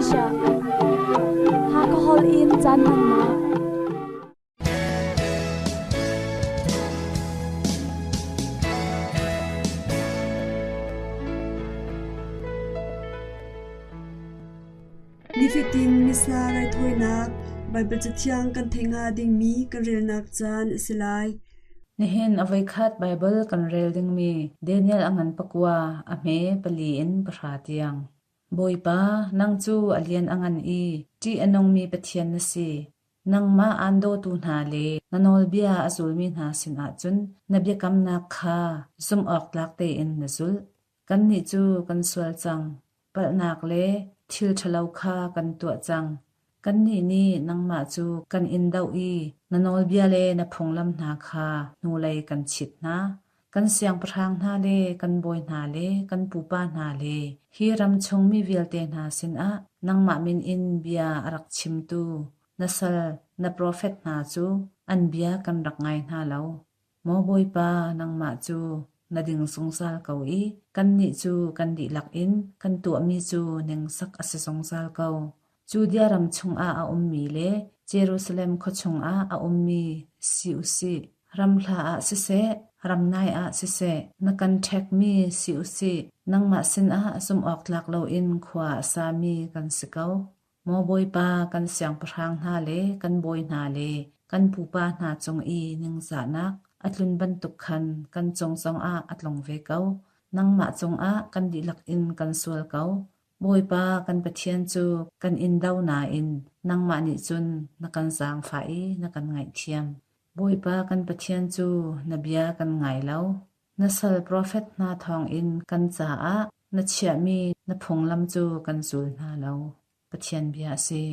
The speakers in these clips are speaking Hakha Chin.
Asia. Hakha holh in caan hmannak. Nifatin Missa raithawinak Baibal Cathiang kan theih hnga dingmi kan relnak caan a si lai. Nihin a voikhat Baibal kan rel dingmi Daniel a ngan pakua a hme pali in pahra tiang. Bawipa, nang cu a lian a ngan i ṭih a nungmi Pathian na si. Nangmah aan dawtu hna le na nawlbia a zulmi hna sinah cun na biakamnak kha zumhawktlak tein na zulh. Kannih cu kan sual cang, palhnak le thil ṭhalo kha kan tuah cang. Kannih nih nangmah cu kan in doh i na nawlbia le na phunglam hna kha hnulei kan chit hna. Kan siangpahrang hna le kan bawi hna le kan pupa hna le hi ram chung mi vialte hna sinah nangmah min in bia a rak chimtu na sal na profet hna cu an bia kan rak ngai hna lo. Maw Bawipa, nangmah cu na ding zungzal ko i kannih cu kan dihlak in kan tuahmi cu ningzak a si zungzal ko. Judea ram chungah a ummi le Jerusalem khua chungah a ummi si u sih. Ram hla ah siseh, ram nai ah siseh, na kan ṭhekmi si u sih, nangmah sinah zumhawktlak loin khua a sami kan si ko. Maw Bawipa, kan siangpahrang hna le kan bawi hna le kan pupa hna cung i ningzahnak a tlun bantuk khan kan cung zongah a tlung ve ko. Nangmah cungah kan dihlak in kan sual ko. Bawipa kan Pathian cu kan in do nain nangmah nih cun na kan zaangfah i na kan ngaihthiam. Bawipa kan Pathian cu na bia kan ngai lo. Na sal profet hna thawngin kan caah na chiahmi na phunglam cu kan zul hna lo. Pathian bia a si.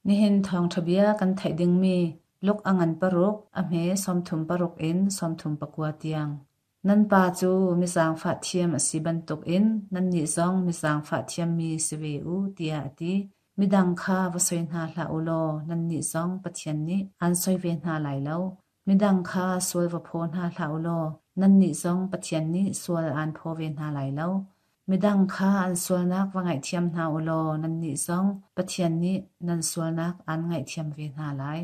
Nihin thawngṭha bia kan theih dingmi Luke a ngan paruk, a hme 36 in 34 tiang. Nan pa cu mi zaangfah thiam a si bantukin nannih zong mi zaangfah thiammi si ve u, tiah a ti. Midang kha va soi hna hlah u law nannih zong Pathian nih aan soi ve hna lai lo. Midang kha sual va phaw hna hlah u law nannih zong Pathian nih sual aan phaw ve hna lai lo. Midang kha an sualnak va ngaihthiam hna u law nannih zong Pathian nih nan sualnak aan ngaihthiam ve hna lai.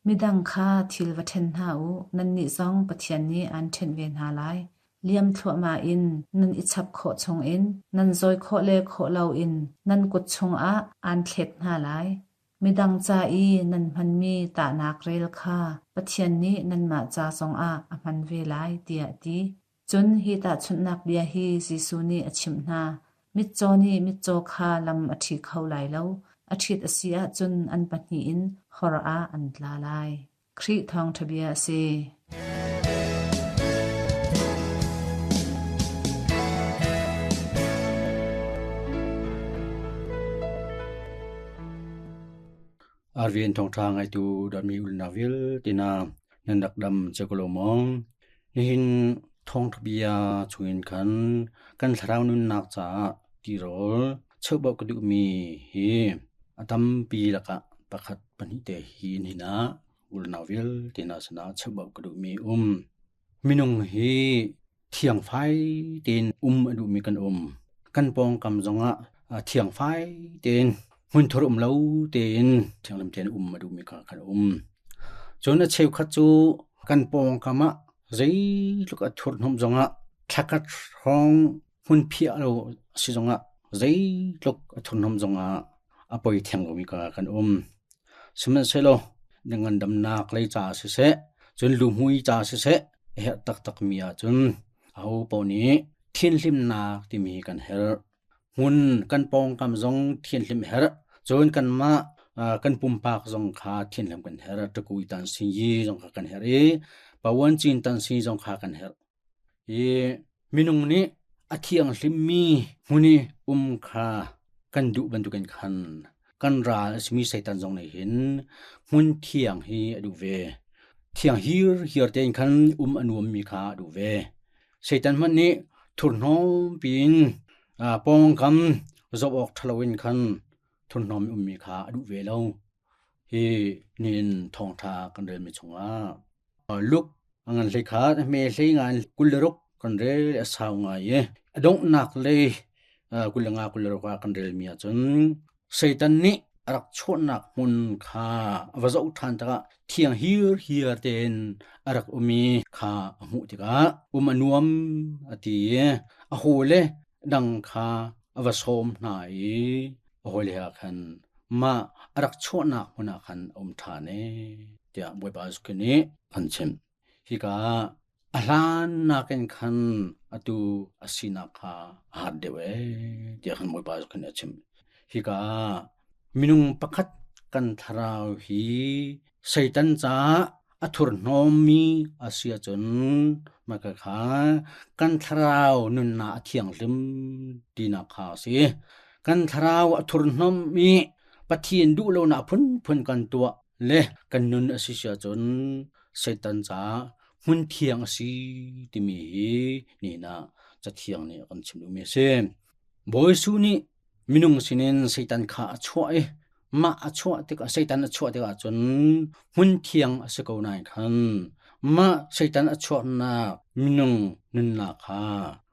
Midang kha thil va ṭhen hna u, nannih zong Pathian nih aan ṭhenh ve hna lai. Liam thluahmah in nan i chap khawh chungin nan zawi khawh le khawh loin nan kut chungah aan thlet hna lai. Midang ca i nan hmanmi tahnak rel kha Pathian nih nanmah ca zongah a hman ve lai, tiah a ti. Cun hi tahchunhnak bia hi Jesuh nih a chimh hna. Mitcaw nih mitcaw kha lam a ṭhi kho lai lo. A ṭhit a si ahcun an pahnih in hor ah an tla lai. Khrih thawngṭha bia a si. Arvin thawngṭha ngaitu dawtmi ulnak vialte hna nan rak dam cio ko lo maw? Nihin thawngṭha bia chungin khan kan thlarau nunnak caah tirawl cheubauh ka duhmi hi a tampi lakah pakhat pahnih te hi nihin ah unau vialte hna sinah cheubauh ka duhmi um. Minung hi thiangfai tein um a duhmi kan um. Kan pawngkam zongah thiangfai tein hmunthur um lo tein thianghlim tein um a duhmi kha kan um. Cun a cheukhat cu kan pawngkam ah zeitluk a thurhnawmh zongah thlakhat hrawng hmunphiah lo a si zongah zeitluk a thurhnawmh zongah a poi theng lomi kha kan um. Sihmanhsehlaw na ngandamnak lei caah siseh, cun luhmui caah siseh, a herh taktakmi ahcun aho paoh nih thianhlimnak timi kan herh. Hmun kan pawngkam zong thianhlim a herh. Cun kanmah kan pumpak zong kha thianhlim kan herh. Ṭakui tan sinyi zong kha kan herh i pawancin tan si zong kha kan herh. Hi minung nih a thianghlimmi hmun i um kha kan duh bantukin khan kan ral a simi Satan zong nih hin hmun thiang hi a duh ve. Thiang hirhiar tein khan um a nuammi kha a duh ve. Satan hmanh nih thurhnawm piin pawngkam zoh awk ṭha loin khan thurhnawm ummi kha a duh ve lo. Hi nihin thawngṭha kan relmi chungah Luke a ngan hlei khat, a hme hlei ngan 26 kan rel a sau ngai i a donghnak lei 25 26 ah kan relmi ahcun Satan nih a rak chuahnak hmun kha a va zoh ṭhan tikah thiang hirhiar tein a rak um i kha a hmuh tikah um a nuam a ti i a hawile dang kha a va sawm hna i a hawile ah khan mah a rak chuahnak hmun ah khan a um ṭhan e tiah Bawipa Jesuh Khrih nih an chimh. Hika a hlan nakin khan atu a sinak kha a hat deuh ee tiah khan Bawipa Jesuh Khrih nih a chim. Hika minung pakhat kan thlarau hi Satan caah a thurhnawmmi a si ahcun mah kha kan thlarau nunnak a thianghlim tinak kha a si. Kan thlarau a thurhnawm i Pathian duh lonak phunphun kan tuah le kan nun a si si ahcun Satan caah hmun thiang a si timi hi nihin ah Cathiang nih a kan chim duhmi a si. Bawi Jesuh nih minung sinin Satan kha a chuah i mah a chuah tikah Satan a chuah tikah cun hmun thiang a si ko nain khan mah Satan a chuahnak minung nunnak kha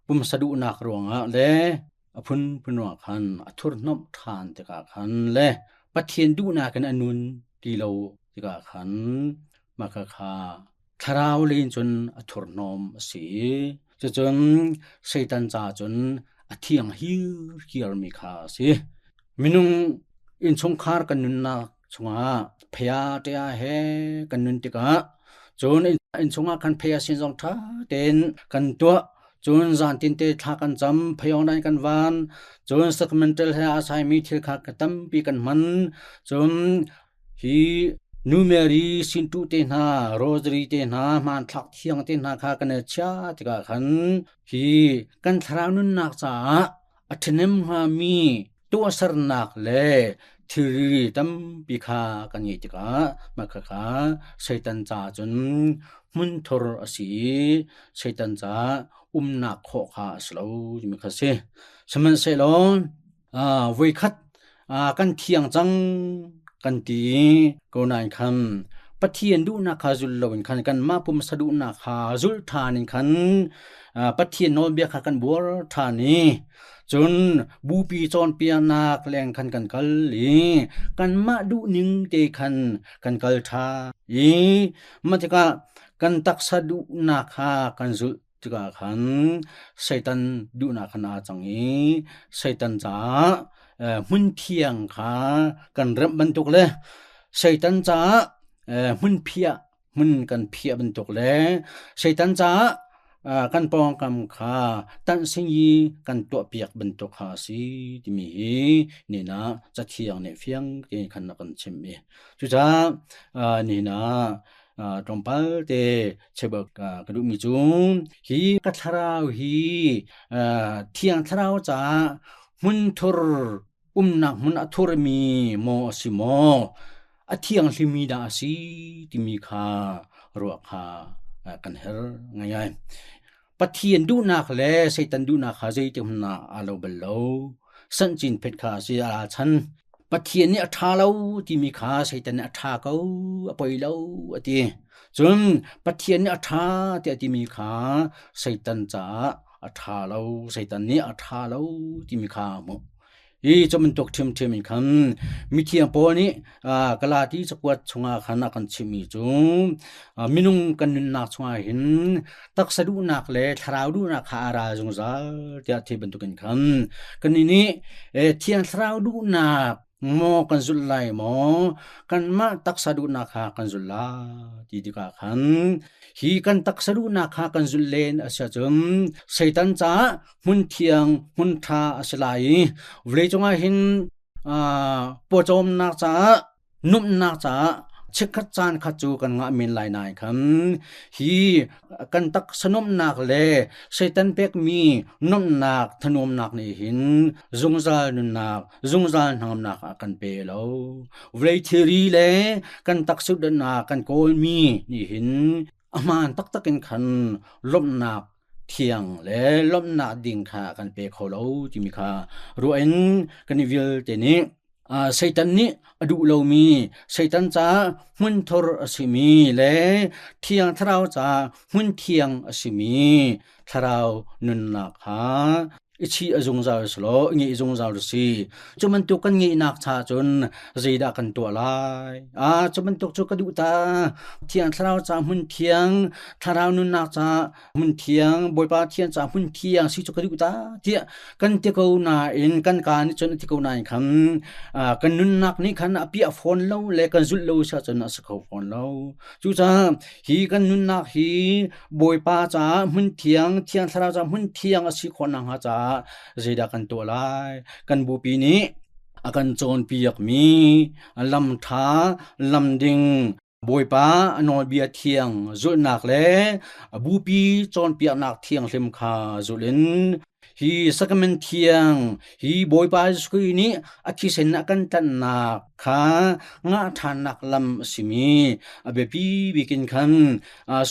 pumsa duhnak ruangah le a phunphun ruangah khan a thurhnomh ṭhan tikah khan le Pathian duhnak in a nun ti lo tikah khan mah kha thlarau lei in cun a thurhnawm a si i cucun Satan caah cun a thiang hirhiarmi kha a si. Minung innchungkhar kan nunnak chungah phaya ṭia he kan nun tikah cun innchungah khan phaya sin zong ṭha tein kan tuah cun zan tinte thla kan cam phayong nan kan van cun sacramental he aa saimi thil kha tampi kan hman cun Hi Nu Mary sintuh te hna, rosary te hna, hmanthlak thiang te hna kha kan i chiah tikah khan hi kan thlarau nunnak caah a ṭhahnem hngami tuahsernak le thilri tampi kha kan ngeih tikah mah khakha Satan caah cun hmunthur a si i Satan caah umnak khawh kha a si lo timi kha a si. Sihmanhsehlaw Voikhat kan thiang cang kan ti ko nain khan Pathian duhnak kha zul loin khan kanmah pumsa duhnak kha zulh ṭhan in khan Pathian nawlbia kha kan buar ṭhan i cun bupi cawnpiaknak leng khan kan kal i kanmah duhning te khan kan kal ṭhan i mah tikah kan taksa duhnak kha kan zulh tikah khan Satan duhnak khan aa cang i Satan caah hmun thiang kha kan remh bantuk le Satan caah hmun phiah hmun kan phiah bantuk le Satan caah kan pawngkam kha tanh i kan tuahpiak bantuk kha a si timi hi nihin ah Cathiang nih fiang tein khan a kan chimh i cucaah nihin ah tlawmpal te cheuh ka duhmi cu hi ka thlarau hi thiang thlarau caah hmunthur umnak hmun a thurmi maw a si maw a thianghlimi dah a si timi kha ruah kha kan herh ngaingai. Pathian duhnak le Satan duhnak kha zeitik hmanh ah aa lo bal lo. Sanhcin phet kha a si a ralchan. Pathian nih a ṭha lo timi kha Satan nih a ṭha ko, a poi lo a ti. Cun Pathian nih a ṭha tiah a timi kha Satan caah a ṭha lo, Satan nih a ṭha lo timi kha a hmuh. Hi cu bantuk ṭhiamṭhiam in khan mithiang Paul nih Galati cakuat chungah khan a kan chimhmi cu minung kan nunnak chungah hin taksa duhnak le thlarau duhnak kha a ral zungzal tiah thil bantukin khan kannih nih thiang thlarau duhnak maw kan zulh lai maw kanmah taksa duhnak kha kan zulh lai ti tikah khan hi kan taksa duhnak kha kan zulh len a si ahcun Satan caah hmun thiang hmun ṭha a si lai i vawleicung ah hin pawcawmnak caah nuamhnak caah chikkhat caan khat cu kan ngah men lai nain khan hi kan taksa nuamhnak le Satan pekmi nuamhnak thanuamnak nih hin zungzal nunnak zungzal hnangamnak a kan pe lo. Vawlei thilri le kan taksa dannak kan kawlmi nih hin a hmaan taktak in khan lawmhnak thiang le lawmhnak ding kha kan pe kho lo timi kha ruah in kan i vialte nih Satan nih a duh lomi Satan caah hmunthur a simi le Thiang Thlarau caah hmun thiang a simi thlarau nunnak kha I chi a zungzal si lo, i ngeih zungzal si. Cu bantuk kan ngeihnak cha cun zeidah kan tuah lai? Ah, cu bantuk cu ka duh ta. Thiang Thlarau ca hmun thiang, Thlarau nunnak ca hmun thiang, Bawipa Thian ca hmun thiang si cu ka duh ta tiah kan ti ko nain kan ka nih cun a ti ko nain khan kan nunnak nih khan a piah fawn lo le kan zulh lo si ahcun a si kho fawn lo. Cucaah hi kan nunnak hi Bawipa caah hmun thiang, Thiang Thlarau caah hmun thiang a si khawh nakhnga caah zeidah kan tuah lai? Kan bupi nih a kan cawnpiakmi lam ṭha, lam ding, Bawipa a nawlbia thiang zulhnak le a bupi cawnpiaknak thianghlim kha zulh in hi sacrament thiang hi Bawipa Jesuh Khrih nih a thisen a kan tlanhnak kha ngah ṭhannak lam a simi a biapi bik in khan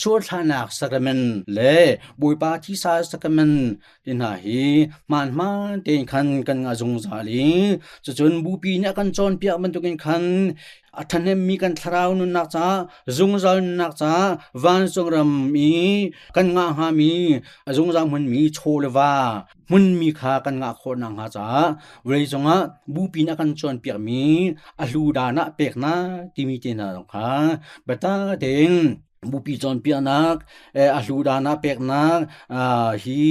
sualthlahnak sacrament le Bawipa thisa sacrament ti hna hi hmaanhmaan tein khan kan ngah zungzal i cucun bupi nih a kan cawnpiak bantukin khan a ṭhahnemmi kan thlarau nunnak caah zungzal nunnak caah vancung ram i kan ngah hngami a zungzal hmunmi chaw le va hmunmi kha kan ngah khawh nakhnga caah vawleicung ah bupi nih a kan cawnpiakmi a hlu dan ah pek hna timi te hna zong kha biatak tein bupi cawnpiaknak a hlu dan ah peknak hi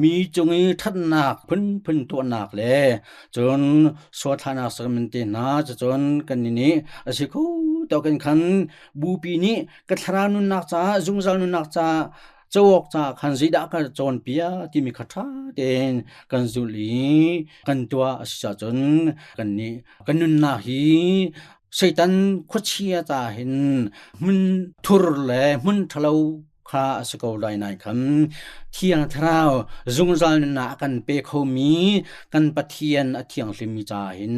mi cung i ṭhatnak phunphun tuahnak le cun suathlanak sacrament te hna cucun kan nih a si kho tawkin khan bupi nih ka thlarau nunnak caah zungzal nunnak caah cauk caah khan zeidah ka cawnpiak timi kha ṭha tein kan zulh i kan tuah a si ahcun kan nih kan nunnak hi Satan khuachia ca hin hmun thur le hmun ṭhalo kha a si ko lai nai khan Thiang Thlarau zungzal nunnak a kan pe khomi kan Pathian a thianghlimmi ca hin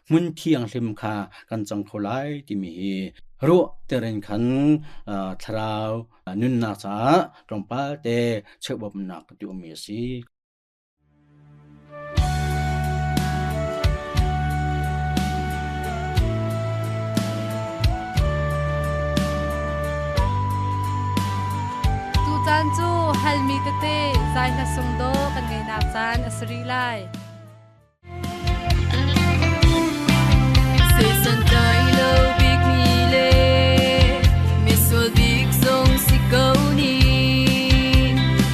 hmun thianghlim kha kan cang kho lai timi hi ruah terin khan thlarau nunnak caah tlawmpal te cheubawmnak ka tuahmi a si. Tutan cu halmi tete zai hla sung daw kan ngeinak caan a si rih lai. Sesan tlai lo bik mi le misual bik zong si ko ni.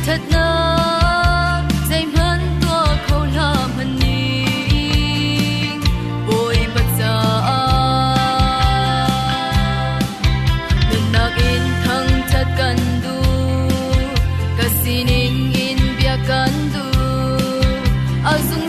Thatnak zeihmanh tuah kho hlah hmanh ning Bawipa caah nunnak in thangṭhat kan duh ka sining in bia kan duh a zung.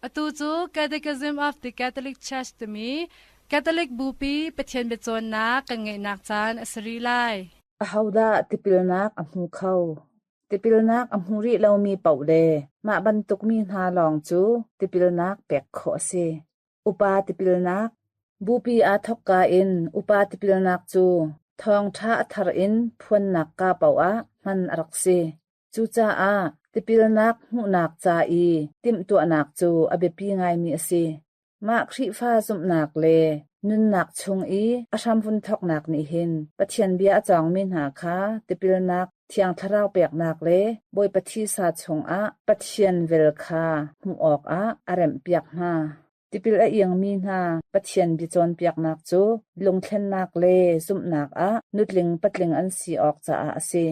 Atu cu Catechism of the Catholic Church timi Catholic Bupi Pathian biacawnnak kan ngeihnak caan a si rih lai. Ahodah tipilnak a hmu kho? Tipilnak a hmu rih lomi paoh le mah bantuk mi hna lawng cu tipilnak pek khawh a si. Upa tipilnak Bupi aa thawkka in upa tipilnak cu thawngṭha a thar in phuannak ka paoh ah hman a rak si. Cucaah tipilnak hmuhnak ca i timhtuahnak cu a biapi ngaimi a si. Mah Khrihfa zumhnak le nunnak chung i a hramvun thawknak nih hin Pathian bia a cawngmi hna kha tipilnak, Thiang Thlarau peknak le Bawipa thisa chungah Pathian vel kha hmuh awkah a remhpiak hna. Tipil a iangmi hna Pathian bia cawnpiaknak cu lungthlennak le zumhnak ah nutling patling an si awk caah a si.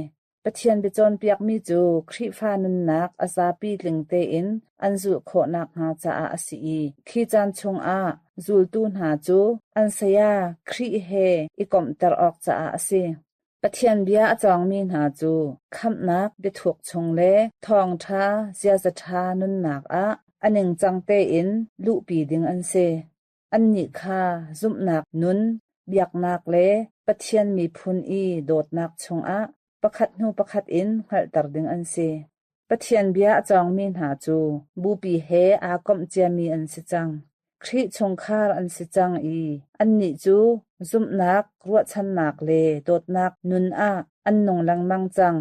Pathian biacawnpiakmi cu Khrihfa nunnak a zapi tling tein an zulh khawh nakhnga caah a si i khi caan chungah zultu hna cu an saya Khrih he i komhter awk caah a si. Pathian bia a cawngmi hna cu khamhnak biathuk chung le thawngṭha ziaza ṭha nunnak ah a ningcang tein luhpi ding an si. Annih kha zumhnak nun, biaknak le Pathian miphun i dawtnak chungah pakhat hnu pakhat in hngalhter ding an si. Pathian bia a cawngmi hna cu bupi he aa komh ciami an si cang. Khrih chungkhar an si cang i annih cu zumhnak, ruahchannak le dawtnak nun ah an nung lengmang cang.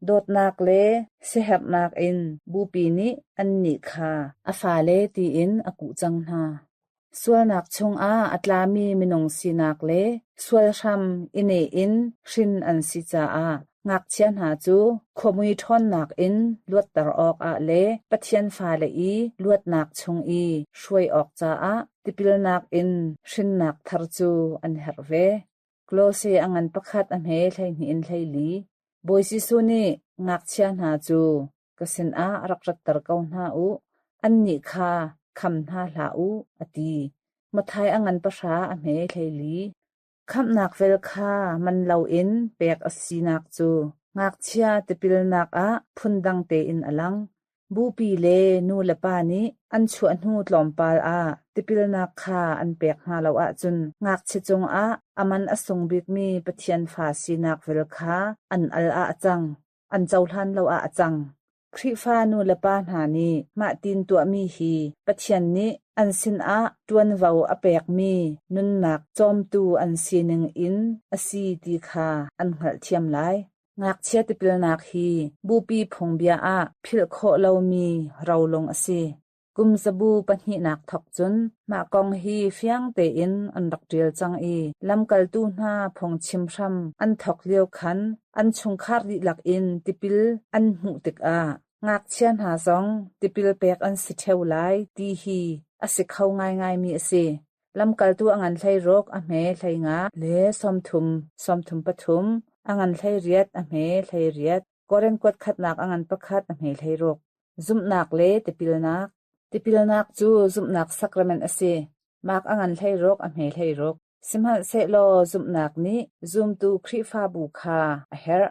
Dawtnak le siaherhnak in bupi nih annih kha a fale tiin a kuh cang hna. Sualnak chungah a tlami minung sinak le sual hram i neh in hrin an si caah ngakchia hna cu khuamui ṭhawnnak in luatter awkah le Pathian fale i luatnak chung i hruai awk caah tipilnak in hrinnak thar cu an herh ve. Kolose a ngan pakhat a hme 12 in 14. Bawi Jesuh nih ngakchia hna cu ka sinah rak ratter ko hna u, annih kha kham hna hlah u, a ti. Matthai a ngan pahra a hme 14. Khamhnak vel kha man loin pek a sinak cu ngakchia tipilnak ah phundang tein a lang. Bupi le nu le pa nih an chuah hnu tlawmpal ah tipilnak kha an pek hna lo ahcun ngakchia cungah a man a sung bikmi Pathian fa sinak vel kha an al ah a cang, an cohlan lo ah a cang. Khrihfa nu le pa hna nih mah tin tuahmi hi Pathian nih an sinah ṭuanvo a pekmi nunnak cawmtu an sining in a si ti kha an hngalhthiam lai. Ngakchia tipilnak hi bupi phungbia ah philh khawh lomi rolung a si. Kum zabu pahnihnak thawk cun mah kong hi fiang tein an rak ṭial cang i lamkaltu hna phungchim hram an thawk lio khan an chungkhar dihlak in tipil an hmuh tikah ngakchia hna zong tipil pek an si ṭheo lai ti hi a si kho ngaingaimi a si. Lamkaltu a ngan 16 a hme 15 le 30, 33, a ngan 18 a hme 18, Korin kuat khatnak a ngan pakhat a hme 16. Zumhnak le tipilnak. Tipilnak cu zumhnak sacrament a si. Mark a ngan 16 a hme 16. Sihmanhsehlaw zumhnak nih zumtu Khrihfabu kha a herh.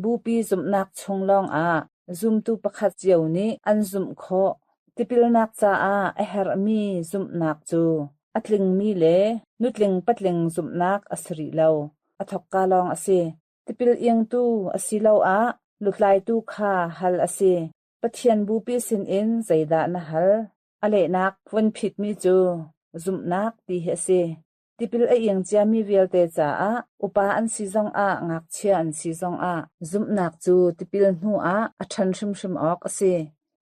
Bupi zumhnak chung lawngah zumtu pakhat cio nih an zumh khawh. Tipilnak caah a herhmi zumhnak cu a tlingmi le nutling patling zumhnak a si rih lo. A thawkka lawng a si. Tipil ingtu asiloah lutlaitu kha hal a si. Pathian bupi sinin zeidah na hal? A lehnak vun phitmi cu zumhnak ti hi a si. Tipil a ing ciami vialte caah upa an si zongah ngakchia an si zongah zumhnak cu tipil hnuah a ṭhan hrimhrim awk a si.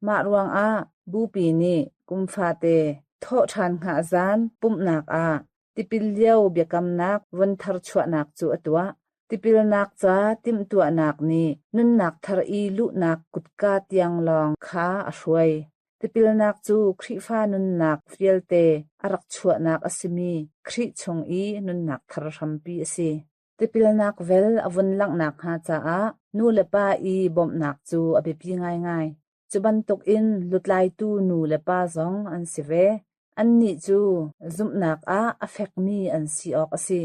Mah ruangah bupi nih kum fate thawhṭhan hngah zan pumhnak ah tipil lio biakamnak vun tharchuahnak cu a tuah. Tipilnak ca timhtuahnak nih nunnak thar i luhnak kutka tiang lawng kha a hruai. Tipilnak cu Khrihfa nunnak vialte a rak chuahnak a simi Khrih chung i nunnak thar hrampi a si. Tipilnak vel a vun langhnak hnga caah nu le pa i bawmhnak cu a biapi ngaingai. Cu bantukin lutlaitu nu le pa zong an si ve. Annih cu zumhnak ah a fekmi an si awk a si.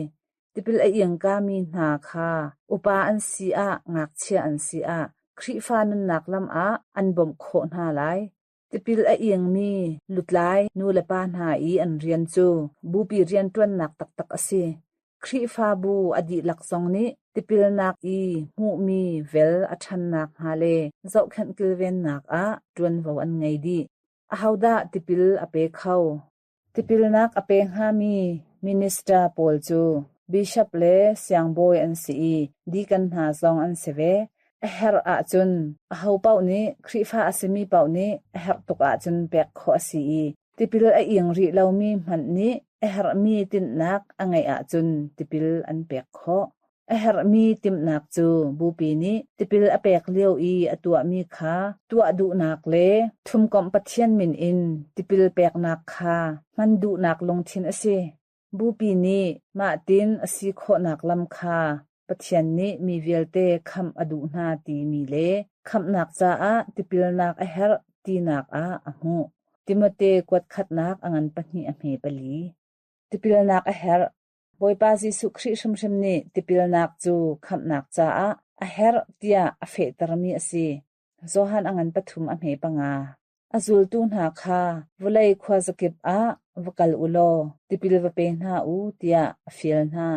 Tipil a ingkami hna kha upa an si ah ngakchia an si ah Khrihfa nunnak lam ah an bawmh khawh hna lai. Tipil a ingmi lutlai nulepa hna i an rian cu bupi rianṭuannak taktak a si. Khrihfabu a dihlak zong nih tipilnak i hmuhmi vel a ṭhan nakhnga le zohkhenh kilvennak ah ṭuanvo an ngei dih. Ahodah tipil a pe kho? Tipilnak a pe hngami minister pawl cu bishop le siangbawi an si i deacon hna zong an si ve. A herh ahcun ahopaoh nih Khrihfa a simi paoh nih a herh tuk ahcun pek khawh a si i tipil a ing rih lomi hmanh nih a herhmi tinhnak a ngeih ahcun tipil an pek khawh. A herhmi timhnak cu bupi nih tipil a pek lio i a tuahmi kha tuah duhnak le thumkomh Pathian min in tipil peknak kha hman duhnak lungthin a si. Bupi nih mahtin a si khawhnak lam kha Pathian nih mi vialte khamh a duh hna timi le khamhnak caah tipilnak a herh tinak ah a hmuh. Timote kuat khatnak a ngan pahnih a hme pali. Tipilnak a herh. Bawipa Jesuh Khrih hrimhrim nih tipilnak cu khamhnak caah a herh tiah a fehtermi a si. Johan a ngan pathum a hme panga. A zultu hna kha vawlei khuazakip ah va kal u law tipil va pe hna u tiah a fial hna.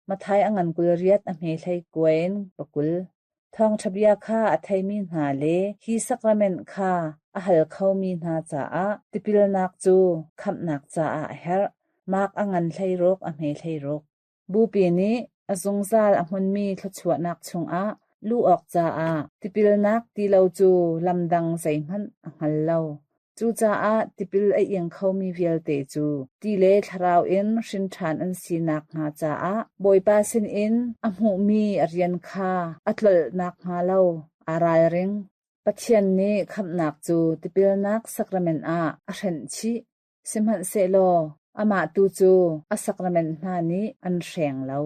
Matthai a ngan kul riat a hme hlei kuain pakul. Thawngṭha bia kha a theimi hna le hi sakrament kha a hal khomi hna caah tipilnak cu khamhnak caah a herh. Mark a ngan hleiruk a hme hleiruk. Bupi nih a zungzal a hmunmi thluachuahnak chungah luh awk caah tipilnak ti lo cu lam dang zeihmanh a hngal lo. Cucaah tipil a ing khomi vialte cu ti le thlarau in hrin ṭhan an si nakhnga caah Bawipa sinin a hmuhmi a rian kha a tlolh nakhnga lo aa ralring. Pathian nih khamhnak cu tipilnak sakrament ah a hrenh chih. Sihmanhsehlaw amah tu cu a sakrament hna nih an hreng lo.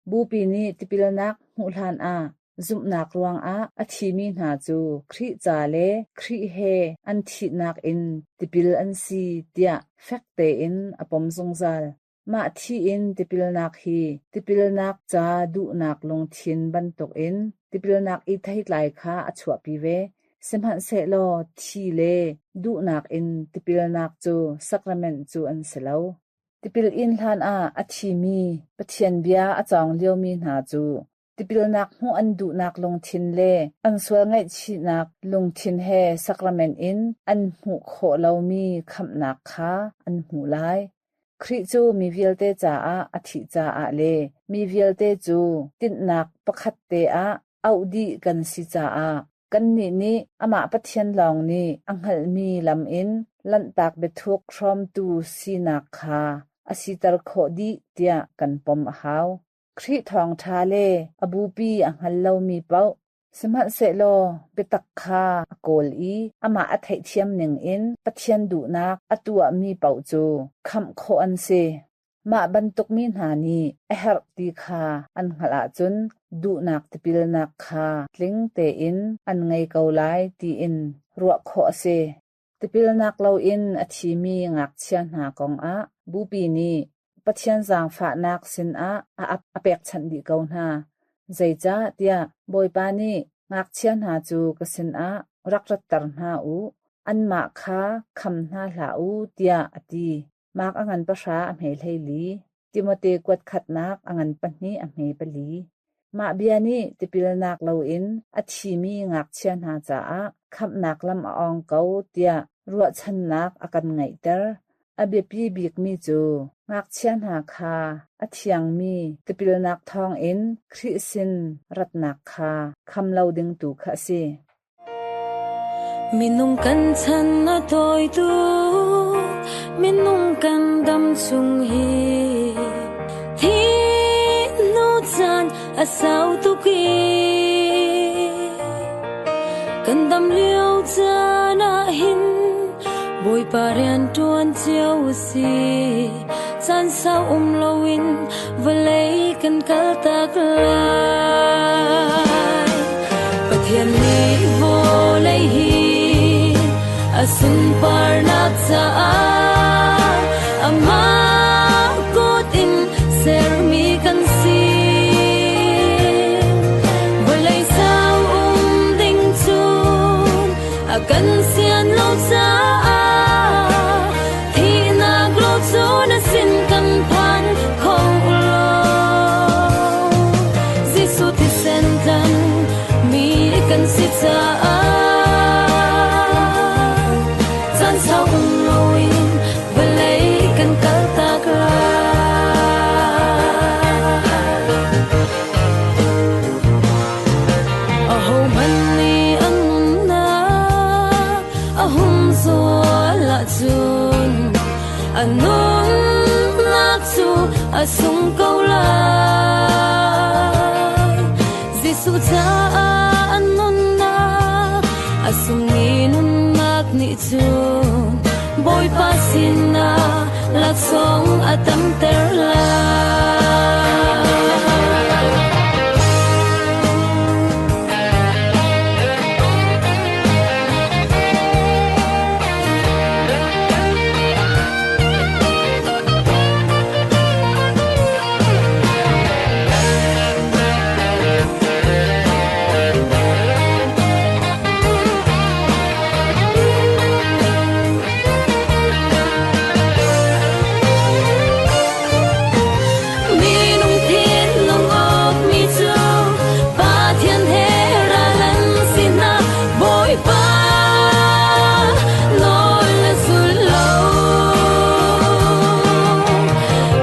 Bupi nih tipilnak hmuh hlanah zumhnak ruangah a thimi hna cu Khrih ca le Khrih he an thihnak in tipil an si tiah fek tein a pom zungzal. Mah thi in tipilnak hi tipilnak ca duhnak lungthin bantukin tipilnak i theitlai kha a chuahpi ve. Sihmanhsehlaw thi le duhnak in tipilnak cu sakrament cu an si lo. Tipil in hlanah a thimi Pathian bia a cawng liomi hna cu tipilnak hmuh an duhnak lungthin le an sual ngaihchihnak lungthin he sakrament in an hmuh khawh lomi khamhnak kha an hmuh lai. Khrih cu mi vialte caah a thih caah le mi vialte cu tinhnak pakhat te ah auh dih kan si caah Kannih nih amah Pathian lawng nih a hngalhmi lam in Lanhtak biathuk hrawmtu sinak kha a siter khawh dih tiah kan pom a hau. Khrih thawngṭha le a bupi a hngal lomi paoh, sihmanhsehlaw biatak kha a kawl i amah a theihthiam ningin Pathian duhnak a tuahmi paoh cu khamh khawh an si. Mah bantuk mi hna nih a herh ti kha an hngalh ahcun duhnak tipilnak kha tling tein an ngei ko lai tiin ruah khawh a si. Tipilnak loin a thimi ngakchia hna kongah Bupi nih Pathian zaangfahnak sinah a pekchanh dih ko hna. Zeicah tiah Bawipa nih ngakchia hna cu ka sinah rak ratter hna u, anmah kha kham hna hlah u tiah a ti. Mark a ngan pahra a hme hleili, Timote kuat khatnak a ngan pahnih a hme pali. Mah bia nih tipilnak loin a thimi ngakchia hna caah khamhnak lam a awng ko tiah ruahchannak a kan ngeihter. A biapi bikmi cu ngakchia hna kha a thiangmi tipilnak thawngin Khrih sin ratnak kha kham lo ding tu kha a si. Minung kan chan a tawi tuk, minung kan dam chung hi thi hnu caan a sau tuk i kan dam lio caan ah hin Bawipa rian ṭuan cio u si. Caan sau um loin vawlei kan kal tak lai. Pathian nih vawlei hi a sunparnak caah amah kut in sermi kan si. Vawlei sau um ding cu a kan sian lo caah. Ahohmanh nih an nunnak a humzual ahcun a nunnak cu a sung ko lai. Jesuh caah an nunnak a sungmi nunnak nih cun Bawipa sinah laksawng a tamter lai. Minung thinlung awkmi cu Pathian he ral an si hna. Bawipa nawl a zul lo.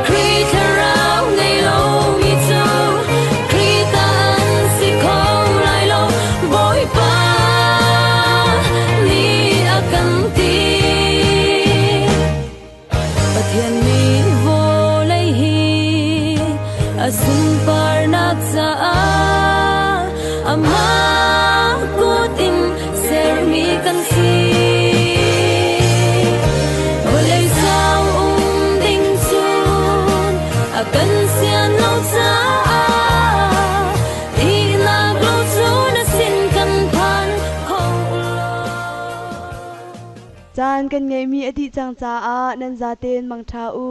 Khrih thlarau ngei lomi cu Khrih ta an si kho lai lo. Bawipa nih a kan ti. Pathian nih vawlei hi a sunparnak caah amah kut in sermi kan si. Vawlei sau um ding cun a kan sian lo caah thihnak lo cun a sin kan phan kho lo. Caan kan ngeihmi a dih cang caah nan zaten mangṭha u.